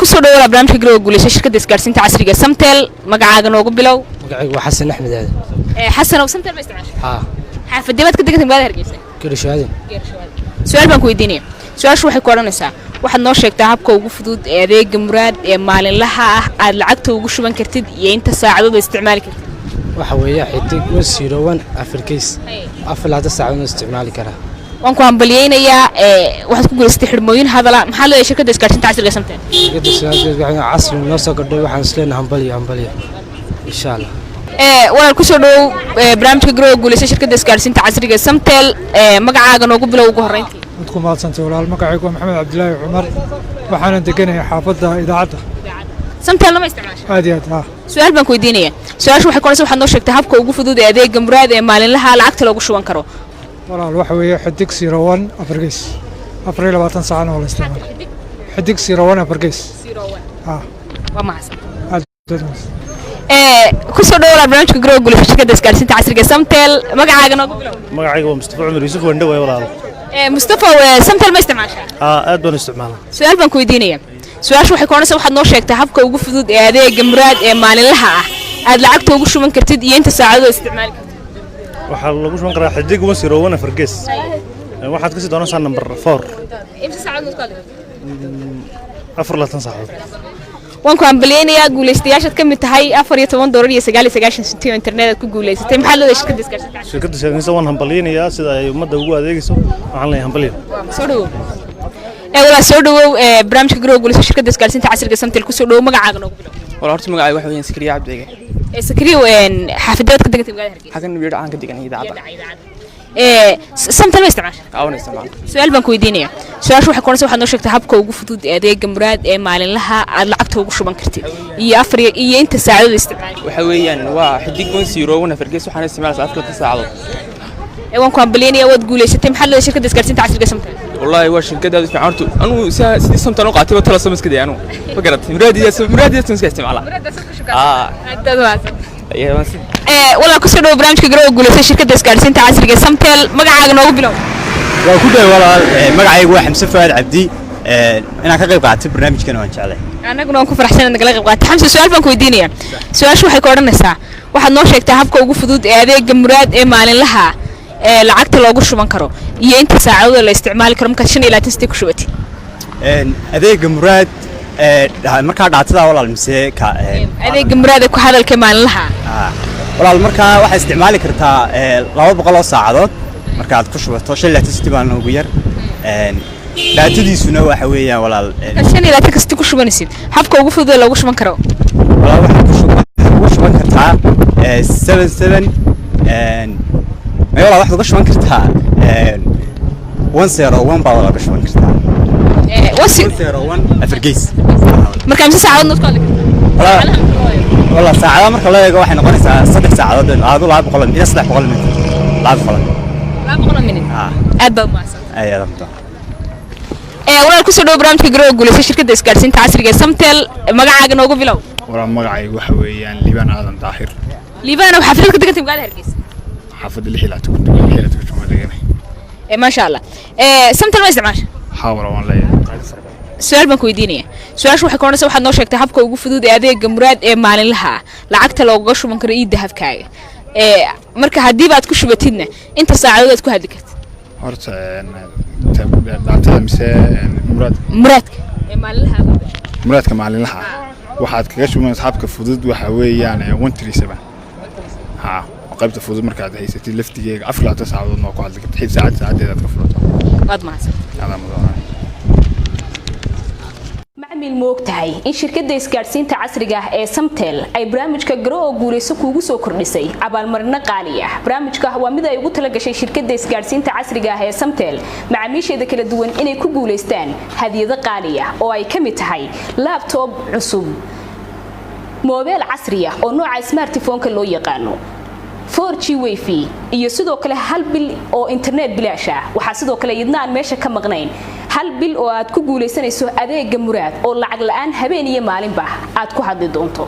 Kusoo dhawow barnaamijka Garooga Guulaysa shirkadda isgaadhsiinta casriga Samtel. Magacaaga noogu bilow. Magacaygu waa Xasan Axmed Aadan. Xasanow, Samtel ma isticmaasha? Haa. Xaafadee baad ka degantay magaalada Hargeysa? Geerishaaden. Su-aal baan ku weydiinaya. Su-aashu waxay ku odhanaysaa, waxaad noo sheegtaa habka ugu fudud ee adeega muraad ee maalinlaha ah aad lacagta ugu shuban kartid iyo inta saacadood aad isticmaali kartid. Waxa weeye *101 4#, 24 saacadood isticmaali karaa. Waan ku hambalyaynayaa. Waxaad ku guulaysatay xidhmooyin hadala. Maxaa leedahay shirkadda isgaadhsiinta casriga Samtel? Shirkadda isgaadhsiinta casri noo soo kordhay, waxaan isleena hambalyo hambalyo insha Allah. Walaal, kusoo dhowow barnaamijka Garooga Guulaysa shirkadda isgaadhsiinta casriga Samtel. Magacaaga noogu bilow ugu horreyntii. Waad ku mahadsantay walaal. Magacaygu waa Maxamed Cabdilaahi Cumar, waxaanan deganahay xaafadda Idaacadda. Samtel lama isticmaasho? Aad iyo aad, haa. Su-aal baan ku weydiinaya. Su-aashu waxay ku odhanaysaa, waxaad noo sheegtay habka ugu fudud ee adeega muraad ee maalinlaha lacagta loogu shuban karo. Walaal, waxa weeye *01 4#, 24 saacana waa la isticmaala. *01 4#, haa. Waa mahadsan. Aad baad mahadsan. Kusoo dhawow barnaamijka Garooga Guulaysa shirkadda isgaadhsiinta casriga Samtel. Magacaaga noogu bilow. Magacayga waa Mustafa Cumar Yuusuf Wandhawaay walaal. Mustafa, Samtel ma isticmaashaa? Haa, aad baan u isticmaalaa. Su-aal baan ku weydiinaya. Su-aashu waxay ku odhanaysaa, waxaad noo sheegtay habka ugu fudud ee adeega muraad ee maalinlaha ah aad lacagta ugu shuban kartid iyo inta saacadood isticmaali kartid. Waxaa lagu shuban karaa *101 4#. Waxaad kasii doonaysaa number 4. Imse saacadood ku hadli kartaa? 24 saacadood. Waan ku hambalyeynayaa, guulaystayaashaad ka mid tahay. 14 dollar iyo 99 senti oo internet aad ku guulaysatay. Maxaa leedahay shirkadda isgaarsiinta? Shirkadda isgaarsiinta waan hambalyeynayaa sida ay ummadda ugu adeegayso. Waxaan leeyahay hambalyo. Soo dhawow ee walaa, soo dhawow ee barnaamijka Garowe Guulayso, shirkadda isgaarsiinta casriga Samtel kusoo dhawow. Magacaaga noogu bilow. Wala horta magacayga waxa weeyaan Sakariya Cabdiga. Ee Sakariyo, xaafadeed ka degantay magaalada Hargeysa? Xagan wiil aan ka degan idaacadda. Samtel ma isticmaasha? Aawan isticmaal. Su-aal baan ku weydiinaya. Su-aashu waxay kuonaysa: waxaad noo sheegtay habka ugu fudud ee adeega Muraad ee maalinlaha aad lacagta ugu shuban kartid iyo afar iyo inta saacadood isticmaali. Waxa weeyaan waa *101 4#, waxaan isticmaalaysaa 4 saacadood. Ee waan ku hambalyeynaya, waad guulaysatay. Maxaa leedahay shirkadda isgaarsiinta casriga Samtel? Wallaahi waa shirkad aad u fiican. Horta anugu sidii Samtel u qaatay tala sama iska day anugu, ma garatay? Muraadiyaas iska isticmaalaa. Walaa, kusoo dhawo barnaamijka Garowe Guulaysay, shirkadda isgaarsiinta casriga ee Samtel. Magacaaga noogu bilow. Waa ku dhahay walaal. Magacaygu waa Xamse Fuaad Cabdi. Inaan ka qayb qaatay barnaamijkan waan jeclay. Annaguna waan ku faraxsan inaad nagala qayb qaatay, Xamse. Su-aal baan ku weydiinaya. Su-aashu waxay ku odhanaysaa: waxaad noo sheegtaa habka ugu fudud ee adeega Muraad ee maalinlaha ee lacagta loogu shuban karo iyo inta saacadood la isticmaali karo markaad 25 senti ku shubatid. Adeega Muraad markaa dhaatadaa walaal mise ka? Adeega Muraad ee ku hadalka maalinlaha. Walaal, markaa waxaad isticmaali kartaa 200 oo saacadood markaad ku shubato 25 senti baan ugu yar. Dhaatadiisuna waxa weeyaan walaal 25 kasti ku shubanaysid, habka ugu fudud ee loogu shuban karo? Walaal, waxaad ugu shuban kartaa 77 may walaal, waxaad uga shuban kartaa 101 baa walaal uga shuban kartaa. 101 4#. Marka imse saacadood ku hadli kartaa walaal? Saacadaha marka loo eego waxay noqonaysaa 3 saacadood, aadu 200 ilaa 300 minute, 200. 200 minute. Aad baad umahadsan. Ayaad amto. Walaal, kusoo dhawo barnaamijka Garowe Guulaysa, shirkadda isgaarsiinta casriga ee Samtel. Magacaaga noogu bilow. Walaal, magacaygu waxa weeyaan Liibaan Aadan Daahir. Liibaan, xaafadad ka degantay magaalada Hargeysa? Xaafadda 26 ku 26 deganay. Maasha Allah. Samtel ma isticmaasha? Haa walaal, waan leeyahay. Su-aal baan ku weydiinaya. Su-aashu waxay ka odhanaysaa: waxaad noo sheegtay habka ugu fudud ee adeega Muraad ee maalinlaha ah lacagta loogaga shuban karo ii dahabkaaga, marka haddiiba aad ku shubatidna inta saacadood aad ku hadli kartid. Horta dhaatada mise Muraad? Muraadka ee maalinlaha. Muraadka maalinlaha ah waxaad kaga shubanaysa habka fudud waxa weeyaan 137. Haa, qaybta fudud markaad haysatid laftigeega 24 saacadood waa ku hadli karta, xil saacad saacadeed aad ka furato. Waad mahadsan. Adaa mudan. Macmil, ma og tahay in shirkadda isgaadhsiinta casriga ah ee Samtel ay barnaamijka Garo oo Guulayso kuugu soo kordhisay abaalmarino qaali ah? Barnaamijka waa mid ay ugu talagashay shirkadda isgaadhsiinta casriga ah ee Samtel macaamiisheeda kala duwan inay ku guulaystaan hadiyado qaali ah oo ay ka mid tahay laptop cusub, moobeel casri ah oo nooca smartphone-ka loo yaqaano, 4G wifi iyo sidoo kale hal bil oo internet bilaash ah. Waxaa sidoo kale iyadna aan meesha ka maqnayn hal bil oo aad ku guulaysanayso adeega Muraad oo lacag la'aan habeen iyo maalinba aad ku hadli doonto.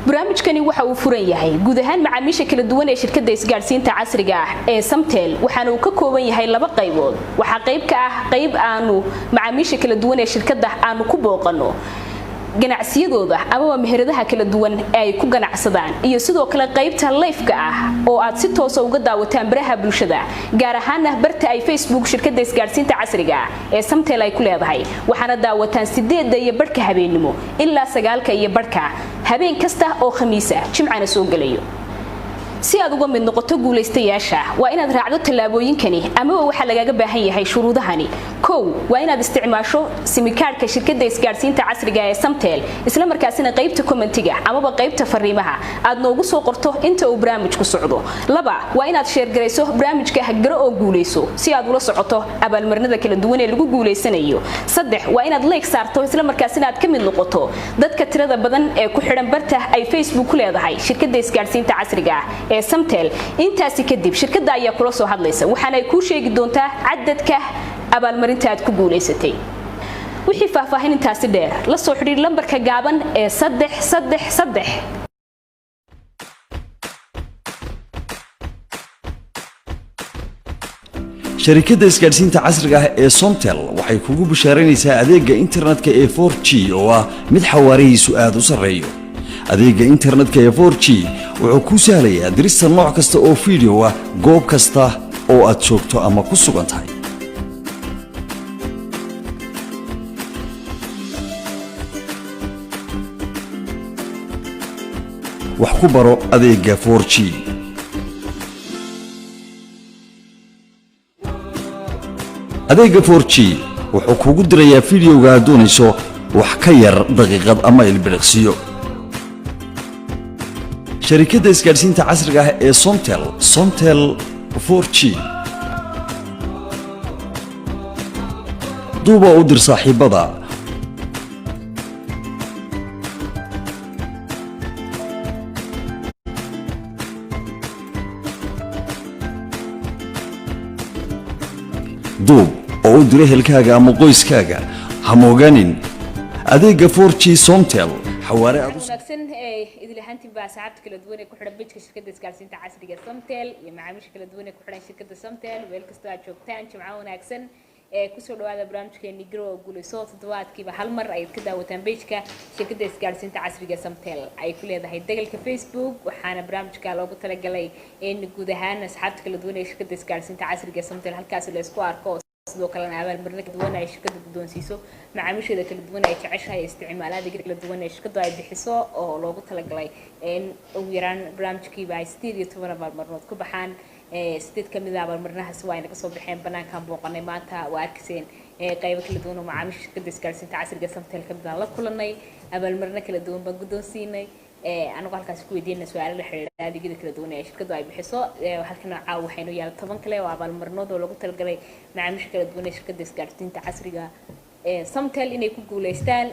Barnaamijkani waxa uu furan yahay guud ahaan macaamiisha kala duwan ee shirkadda isgaadhsiinta casriga ah ee Samtel, waxaana uu ka kooban yahay laba qaybood. Waxaa qayb ka ah qayb aanu macaamiisha kala duwan ee shirkadda aanu ku booqanno ganacsiyadooda amaba meheradaha kala duwan ee ay ku ganacsadaan, iyo sidoo kale qaybta live-ka ah oo aad si toosa uga daawataan baraha bulshada, gaar ahaana barta ay Facebook shirkadda isgaadhsiinta casriga ah ee Samtel ay ku leedahay. Waxaana daawataan 8:30 habeennimo ilaa 9:30 habeen kasta oo Khamiisa, Jimcana soo gelayo. Si aad uga mid noqoto guulaystayaasha, waa inaad raacdo tallaabooyinkani amaba waxaa lagaaga baahan yahay shuruudahani. Kow, waa inaad isticmaasho simikaadhka shirkadda isgaadhsiinta casriga ee Samtel, isla markaasina qaybta comment-iga amaba qaybta fariimaha aad noogu soo qorto inta uu barnaamijku socdo. Laba, waa inaad share-garayso barnaamijka Garo oo Guulayso si aad ula socoto abaalmarinada kala duwan ee lagu guulaysanayo. Saddex, waa inaad like saarto, isla markaasina aad ka mid noqoto dadka tirada badan ee ku xidhan barta ay Facebook ku leedahay shirkadda isgaadhsiinta casriga ah ee Samtel. Intaasi kadib shirkadda ayaa kula soo hadlaysa, waxaana ay kuu sheegi doontaa cadadka abaalmarinta aad ku guulaysatay. Wixii faahfaahin intaasi dheer, la soo xidhiir lambarka gaaban ee 333. Sharikadda isgaadhsiinta casriga ah ee Somtel waxay kugu bishaaraynaysaa adeegga internetka ee 4G oo ah mid xawaarihiisu aad u sarreeyo. Adeegga internetka ee 4G wuxuu kuu sahlayaa dirista nooc kasta oo video ah goob kasta oo aad joogto ama ku sugan tahay. Wax ku baro adeegga 4G. Adeegga 4G wuxuu kugu dirayaa fiidiyowga aad doonayso wax ka yar daqiiqad ama ilbiriqsiyo. Sharikadda isgaadhsiinta casriga ah ee Somtel, Somtel 4G. Duuba u dir saaxiibada. Duub oo u dir ehelkaaga ama qoyskaaga. Ha moogaanin adeegga 4G Somtel, xawaare aad u Wanaagsan ee idil ahaantiin baa asxaabta kala duwan ee ku xidhan page-ka shirkadda isgaarsiinta casriga ee Somtel iyo macaamiisha kala duwan ee ku xidhan shirkadda Somtel, meel kastoo aad joogtaan, jimco wanaagsan. Ee kusoo dhawaada barnaamijkeeni Garow oo Guuleyso. Toddobaadkiiba hal mar ayaad ka daawataan page-ka shirkadda isgaarsiinta casriga ee Somtel ay ku leedahay degalka Facebook, waxaana barnaamijka loogu talagalay in guud ahaan asxaabta kala duwan ee shirkadda isgaarsiinta casriga ee Somtel halkaas la isku arko, sidoo kalena abaalmarino kala duwan ay shirkadda guddoonsiiso macaamiisheeda kala duwan ay jeceshahay isticmaala adeegyada kala duwan ee shirkaddu ay bixiso, oo loogu talagalay in ugu yaraan barnaamijkiiba ay 18 abaalmarinood ku baxaan. Sideed ka mid a abaalmarinahaas waa ayna kasoo baxeen banaankaan booqanay maanta. Waa arkayseen qaybo kala duwan oo macaamiisha shirkadda isgaarsiinta casriga Somtel ka mid aan la kulanay, abaalmarino kala duwan baan guddoonsiinay, anagoo halkaasi ku weydiinayna su-aalo la xiriira adeegyada kala duwan ee shirkaddu ay bixiso. Halkan caawa waxaynu yaala 10 kale oo abaalmarinood oo loogu talagalay macaamiisha kala duwan ee shirkadda isgaarsiinta casriga Somtel inay ku guuleystaan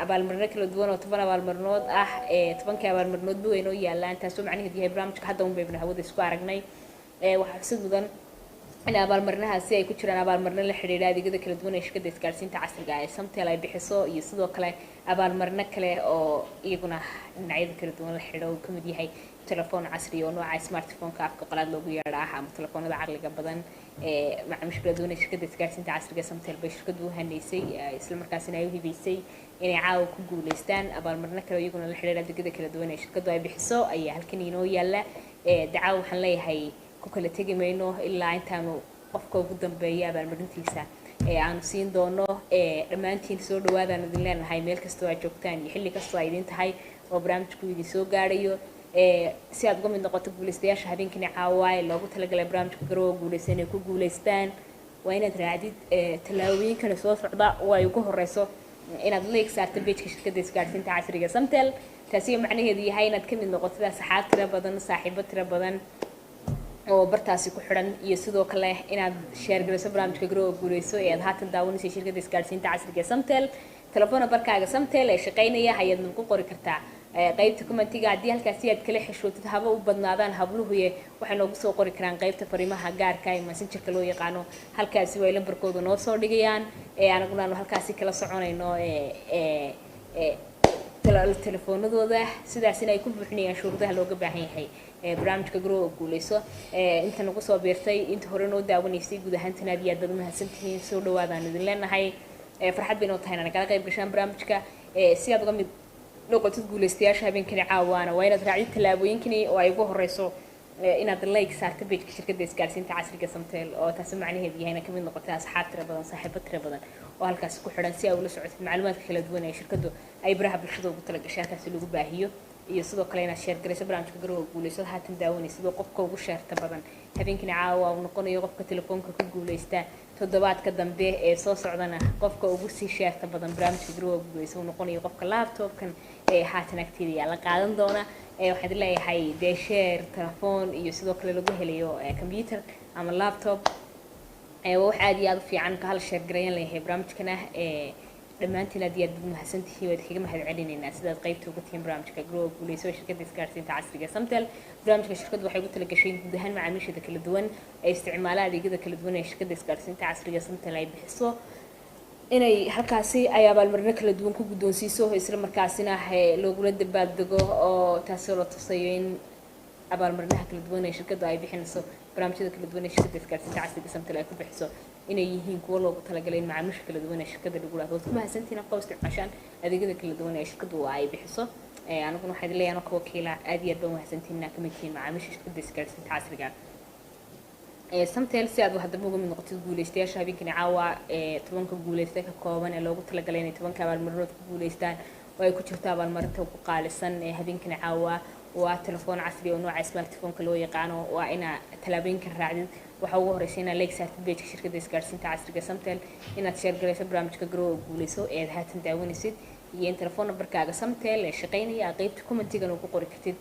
abaalmarino kala duwan oo 10 abaalmarinood ah. 10-kii abaalmarinoodba way noo yaalaan, taasoo macnaheedu yahay barnaamijka hadda un baynu hawada isku aragnay. Waxaa xusid mudan in abaalmarinahaasi ay ku jiraan abaalmarino la xidhiidha adeegyada kala duwan ee shirkadda isgaarsiinta casriga ee Somtel ay bixiso, iyo sidoo kale abaalmarino kale oo iyaguna dhinacyada kala duwan la xidhiidha, uu kamid yahay telefoon casri oo nooca smartphone-ka afka qalaad loogu yeedha ah ama telefoonada caqliga badan. Ee macaamiisha kala duwan ee shirkadda isgaarsiinta casriga ee Somtel bay shirkaddu u haneysay, isla markaasina ay u hibeysay inay caawa ku guuleystaan. Abaalmarino kale oo iyaguna la xidhiidha adeegyada kala duwan ee shirkaddu ay bixiso ayaa halkan inoo yaala. Dacaawo waxaan leeyahay ku kala tegi mayno ilaa intaanu qofka ugu dambeeya abaalmarintiisa ee aanu siin doono. Dhammaantiin soo dhawaadaan idin leenahay meel kastoo aad joogtaan iyo xilli kastoo ay idin tahay oo barnaamijku idin soo gaadhayo. Si aad uga mid noqoto guuleystayaasha habeenkani caawa ee loogu talagalay barnaamijka Garowa Guuleysta inay ku guuleystaan, waa inaad raacdid tallaabooyinkana soo socda, oo ay ugu horeyso inaad like saarto page-ka shirkadda isgaarsiinta casriga Somtel, taasi oo macnaheedu yahay inaad ka mid noqotid asxaab tiro badan, saaxiibo tiro badan oo bartaasi ku xidhan, iyo sidoo kale inaad share geliso barnaamijka Garowa Guuleyso ee aad haatan daawanayso shirkadda isgaarsiinta casriga ee Somtel. Telefoon nambarkaaga Somtel ee shaqaynaya ayaad nagu qori kartaa qaybta comment-iga. Haddii halkaasi aad kala xishootid, haba u badnaadaan habluhuye, waxay noogu soo qori karaan qaybta fariimaha gaarka ee Messenger-ka loo yaqaano. Halkaasi way lambarkooda noo soo dhigayaan, anaguna aanu halkaasi kala soconayno telefoonadooda, sidaasina ay ku buuxinayaan shuruudaha looga baahan yahay barnaamijka Garowa Guuleyso. Inta nagu soo biirtay, inta hore noo daawanaysay, guud ahaantan aad iyo aad baad umahadsantihiin. Soo dhawaadaan idin leenahay. Farxad bay noo tahay inaad nagala qayb gashaan barnaamijka. Si aad uga mid noqotid guuleystayaasha habeenkani caawaana, waa inaad raacdid tallaabooyinkani, oo ay ugu horeyso inaad like saarto page-ka shirkadda isgaarsiinta casriga Somtel, oo taasi macnaheedu yahay inaad kamid noqotay asxaab tiro badan, saaxiibo tiro badan oo halkaasi ku xidhan, si ay ula socotid macluumaadka kala duwan ee shirkaddu ay baraha bulshada ugu talagashay halkaasi lagu baahiyo, iyo sidoo kale inaad share garayso barnaamijka Garowa Guuleyso haatan daawanaysid, oo qofka ugu share-ta badan habeenkani caawa uu noqonayo qofka telefoonka ku guuleysta. Toddobaadka dambe ee soo socdana qofka ugu sii share-ta badan barnaamijka Garowa Guuleyso uu noqonayo qofka laptopkan ee haatan agteeda yaa la qaadan doona. Waxaan leeyahay dee share telefoon iyo sidoo kale lagu helayo computer ama laptop waa wax aad iyo aad u fiican ka hal share garayan leeyahay barnaamijkana. Dhammaantiin aad iyo aad baad mahadsantihiin, waad kaga mahad celinaynaa sidaad qaybta uga tihiin barnaamijka Garowa Guuleyso ee shirkadda isgaarsiinta casriga Somtel. Barnaamijka shirkaddu waxay ugu talagashay in guud ahaan macaamiisheeda kala duwan ee isticmaala adeegyada kala duwan ee shirkadda isgaarsiinta casriga Somtel ay bixiso inay halkaasi ay abaalmarino kala duwan ku guddoonsiiso, isla markaasina loogula dabaaldego, oo taasoo la tusayo in abaalmarinaha kala duwan ee shirkaddu ay bixinayso, barnaamijyada kala duwan ee shirkadda isgaarsiinta casriga Somtel ay ku bixiso, inay yihiin kuwo loogu talagalay in macaamiisha kala duwan ee shirkadda lagu dhahdo waad ku mahadsantihiin afka u isticmaashaan adeegyada kala duwan ee shirkaddu ay bixiso. Aniguna waxaan idin leeyahay anoo ka wakiila, aad iyo aad baan mahadsantihiin inaa kamid tihiin macaamiisha shirkadda isgaarsiinta casriga. Samtel. Si aad haddaba uga mid noqotid guuleystayaasha habeenkani caawa ee 10-ka guuleysta ka kooban ee loogu talagalay inay 10-ka abaalmarinood ku guuleystaan, oo ay ku jirto abaalmarinta ugu qaalisan ee habeenkani caawa, waa telefoon casri oo nooca smartphone-ka loo yaqaano, waa inaa tallaabooyinka raacdid. Waxaa ugu horeysa inaad like saartid page-ka shirkadda isgaarsiinta casriga Samtel, inaad share garayso barnaamijka Garow oo Guuleyso ee aad haatan daawanaysid, iyo in telefoon numberkaaga Samtel ee shaqaynaya aad qeybta commentigan ugu qori kartid.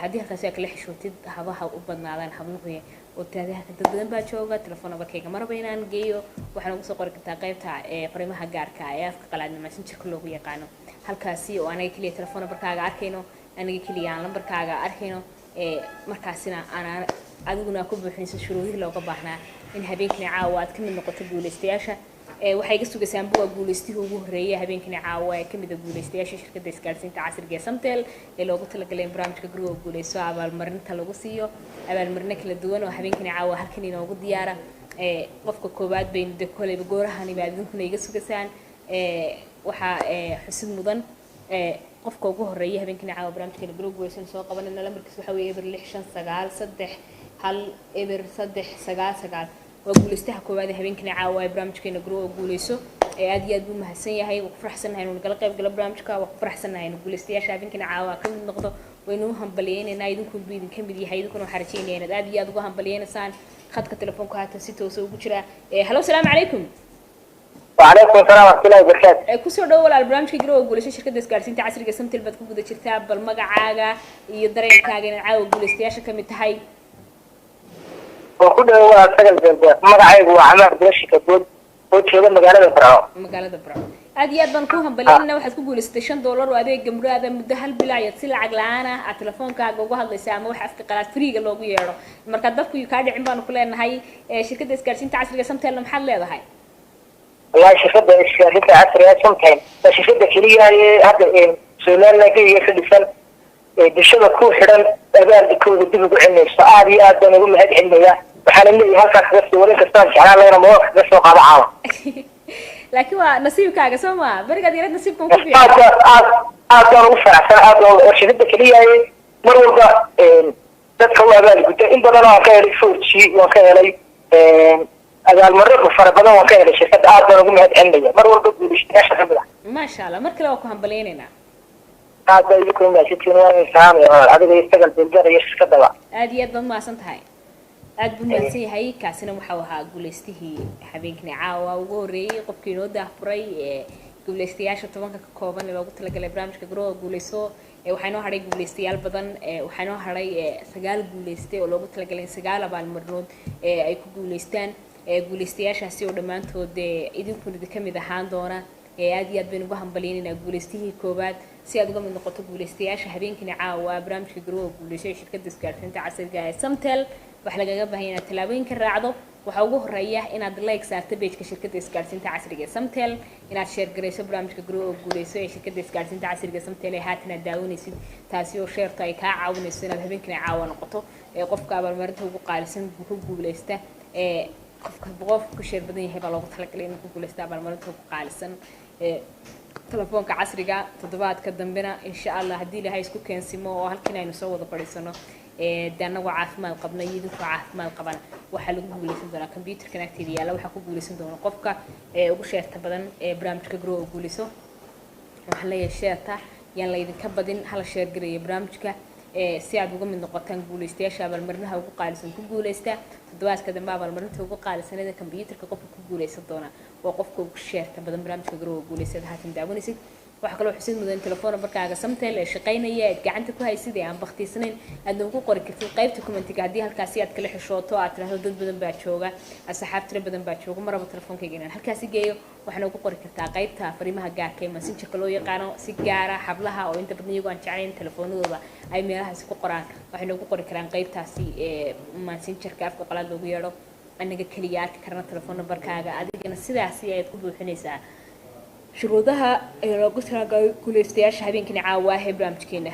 Haddii halkaasi aad kala xishootid, habaha u badnaadaan habnuhu oo tiraahda halkan dad badan baa jooga, telefoon numberkayga maraba inaan geeyo, waxaan ugu soo qori kartaa qeybta fariimaha gaarka ah ee afka qalaadna Messengerka loogu yaqaano, halkaasi oo anaga keliya telefoon numberkaaga arkayno, anaga keliya aan lambarkaaga arkayno, markaasina aan adiguna ku buuxinayso shuruudihii looga baahnaa in habeenkani caawa aad ka mid noqoto guuleystayaasha. Waxay iga sugaysaan buwa guuleystihii ugu horreeyay habeenkani caawa ee kamid ah guuleystayaasha shirkadda isgaarsiinta casriga ee Samtel ee loogu talagalay in barnaamijka Guriga Guuleyso abaalmarinta lagu siiyo, abaalmarino kala duwan oo habeenkani caawa halkan inoogu diyaara. Qofka koowaad baynu de koleyba goorahani baa idinkuna iga sugaysaan. Waxaa xusid mudan qofka ugu horreeya habeenkani caawa barnaamijkeena Guriga Guuleyso soo qabanayna, lambarkiis waxaa weeye 06593100399. Waa guuleystaha koowaad ee habeenkani caawa ee barnaamijkeena Guriga Guuleyso. Ee aad iyo aad buu mahadsan yahay. Waa ku faraxsannahay inuu nagala qayb galo barnaamijka, waa ku faraxsannahay inuu guuleystayaasha habeenkani caawa ka mid noqdo. Waynu u hambaliyeynaynaa, idinku buu idinka mid yahay, idinkuna waxaan rajeynaya inaad aad iyo aad uga hambaliyeynaysaan. Khadka telefoonka haatan si toosa ugu jira. Hello, salaamu calaykum. وعليكم السلام ورحمة الله وبركاته. Kusoo dhowo walaal barnaamijka Garowa Guulayso, shirkadda isgaarsiinta casriga Samtel baad ku guda jirtaa. Bal magacaaga iyo dareenkaaga inaad caawa guulaystayaasha ka mid tahay. Waa ku dhawo waa sagal beelbeer. Magacaygu waa Camaar Bilashi Kabood oo jooga magaalada Barco. Magaalada Burco. Aad iyo aad baan ku hambalyeynana. Waxaad ku guulaysatay $5 oo adeega muraada. Muddo hal bil ayaad si lacag la-aan ah aad telefoonkaaga uga hadlaysa, ama waxa afka qalaad free-ga loogu yeedho. Marka dabku kaa dhicin baanu ku leenahay. Shirkadda isgaarsiinta casriga Samtelna maxaad leedahay? Wallahi shirkadda isgaarsiinta casriga ee Samtel waa shirkadda keliya ee hadda Somaliland keliya ka dhisan ee bulshada ku xidhan abaalkooda dib ugu celinayso. Aad iyo aad baan ugu mahad celinayaa. Waxaana leeyahay halkaas kaga sii warin kastaan jeclaan lahayna moolka kaga soo qaado caawa. Laakiin waa nasiibkaaga, soo ma berigaad yareed nasiibkan ku Aad fiican. Baan aad aad baan ugu faraxsan, aad baan. Waa shirkadda keliya ee mar walba dadka u abaal gudda. In badan waan ka helay 4G, waan ka helay abaalmarro fara badan, waan ka helay shirkadda. Aad baan ugu mahad celinaya, mar walba guulaystayaasha ka mid ah. Maasha Allah, mar kale waa ku hambalyeynaynaa. Aad baa idinku mahadsantihiin, waan idin salaamaya walaal, adiga iyo sagal beelbeer iyo shirkadaba. Aad iyo aad baad mahadsan tahay, aad buu mahadsan yahay. Kaasina waxau ahaa guulaystihii habeenkani caawa ugu horreeyey, qofkii inoo daahfuray ee guulaystayaasha 10-ka ka kooban ee loogu talagalay barnaamijka Garowa Guuleyso. Waxaa inoo hadhay guulaystayaal badan. Waxaa inoo hadhay sagaal guulayste oo loogu talagalay in sagaal abaalmarinood ay ku guulaystaan. Guulaystayaashaasi oo dhammaantood idinkuna idinka mid ahaan doona. Aad iyo aad baynu uga hambaliyeynaynaa guulaystihii koowaad. Si aad uga mid noqoto guulaystayaasha habeenkani caawa barnaamijka Garowa Guuleyso ee shirkadda isgaarsiinta casriga ee Samtel, waxaa lagaga baahan yahay inaad tallaabooyinka raacdo. Waxaa ugu horeeya inaad like saarto page-ka shirkadda isgaarsiinta casriga ee Samtel, inaad share garayso barnaamijka Garowa Guuleyso ee shirkadda isgaarsiinta casriga ee Samtel ee haatan aad daawanaysid, taasi oo share-to ay kaa caawinayso inaad habeenkani caawa noqoto ee qofka abaalmarinta ugu qaalisan ku guuleysta. Ee qofka qofka ku share badan yahay baa loogu talagalay inuu ku guuleysto abaalmarinta ugu qaalisan ee telefoonka casriga. Toddobaadka dambena insha Allah, haddii Ilaahay isku keensimo oo halkiin aynu soo wada fadhiisano, dee annagoo caafimaad qabna iyo idinkoo caafimaad qabana, waxaa lagu guuleysan doonaa computerkan agteeda yaalla. Waxaa ku guuleysan doona qofka ee ugu share-ta badan ee barnaamijka Garowa Guuleyso. Waxaan leeyahay share-ta yaan laydinka badin, hala share gareeyo barnaamijka si aad uga mid noqotaan guuleystayaasha abaalmarinaha ugu qaalisan ku guuleysta. Toddobaadka dambe abaalmarinta ugu qaalisanada computerka qofka ku guuleysan doona waa qofka ugu share-ta badan barnaamijka Garowa Guuleysta aad haatan daawanaysid. Waxaa kaloo xusid mudan telefoon nambarkaaga Samtel ee shaqaynaya aad gacanta ku haysid ee aan baktiisnayn aad noogu qori kartid qaybta commentiga, haddii halkaasi aad kala xishooto, aad tiraahdo dad badan baa jooga, asxaab tiro badan baa jooga, maraba telefoonkayga inaan halkaasi geeyo, waxaa noogu qori kartaa qaybta fariimaha gaarka ee Messengerka loo yaqaano. Si gaara hablaha oo inta badan iyagoo aan jeclayn telefoonadooda ay meelahaasi ku qoraan, waxay noogu qori karaan qaybtaasi ee Messengerka afka qalaad loogu yeedho, anaga keliya arki karna telefoon nambarkaaga. Adigana sidaasi ayaad ku buuxinaysaa shuruudaha ee loogu talagalay guuleystayaasha habeenkani caawa ah ee barnaamijkeena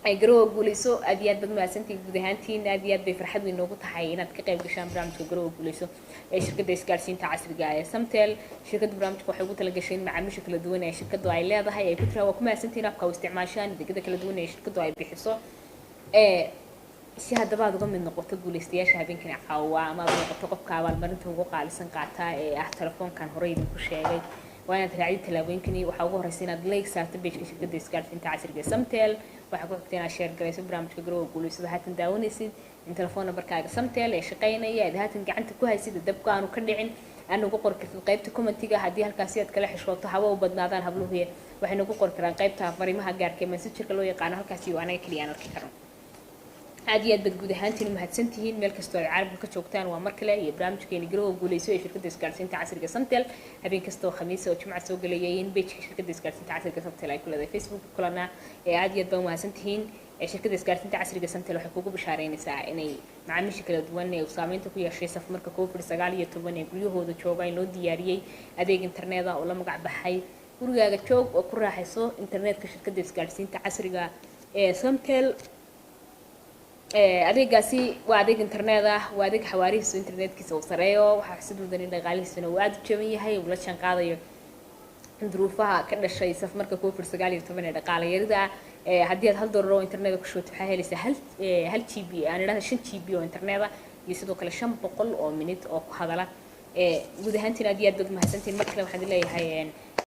ay Garowa Guuleyso. Aad iyo aad baad mahadsantihiin guud ahaantiin. Aad iyo aad bay farxad weyn noogu tahay inaad ka qayb gashaan barnaamijka Garowa Guuleyso ee shirkadda isgaarsiinta casriga ah ee Samtel. Shirkadda barnaamijka waxay ugu talagashay in macaamiisha kala duwan ee shirkaddu ay leedahay ay ku tiraan waa ku mahadsantihiin habka u isticmaashaan adeegyada kala duwan ee shirkaddu ay bixiso. Si haddaba aad uga mid noqoto guulaystayaasha habeenkani caawa, ama aad noqoto qofka abaalmarinta ugu qaalisan qaata ee ah telefoonkan horey idinku sheegay, waa inaad raacid tallaabooyinkani. Waxaa ugu horeysa inaad like saarto pageka shirkadda isgaarsiinta casriga ee Samtel. Waxaa ku xigta inaad share garayso barnaamijka Garowa Guulaysada haatan daawanaysid, in telefoon numberkaaga Samtel ee shaqaynaya aad haatan gacanta ku haysid, dabka aanu ka dhicin, aad nagu qori kartid qaybta commentiga. Haddii halkaasi aad kala xishooto, haba u badnaadaan habluhu, waxay nagu qori karaan qaybta fariimaha gaarka ee messengerka loo yaqaano. Halkaasi oo anaga keliya aan arki karno. Aad iyo aad baad guud ahaantiin mahadsantihiin meel kastoo ay caalamka ka joogtaan. Waa mar kale iyo barnaamijkeeni Garowa Guuleyso ee shirkadda isgaarsiinta casriga Samtel, habeen kastoo Khamiisa oo Jimca soo gelayay in pageka shirkadda isgaarsiinta casriga Samtel ay ku leedahay Facebook kulana. Ee aad iyo aad baa mahadsantihiin. Shirkadda isgaarsiinta casriga Samtel waxay kugu bishaareynaysaa inay macaamiisha kala duwan ee uu saameynta ku yeeshay safmarka COVID-19 ee guryahooda jooga in loo diyaariyey adeeg internet ah oo la magac baxay Gurigaaga Joog oo ku raaxayso internetka shirkadda isgaarsiinta casriga ee Samtel. Adeegaasi waa adeeg internet ah, waa adeeg xawaarihiisu internetkiisa uu sareeyo. Waxaa xusid mudan in dhaqaalihiisuna uu aada u jaban yahay, uu la jaan qaadayo duruufaha ka dhashay safmarka COVID-19 ee dhaqaale yarida. Haddii aad $1 oo internet ku shubato, waxaa helaysaa 1 GB, aan idhahda 5 GB oo internet ah iyo sidoo kale 500 oo minute oo ku hadala. Guud ahaantiin aad iyo aad baad mahadsantiin. Mar kale waxaan leeyahay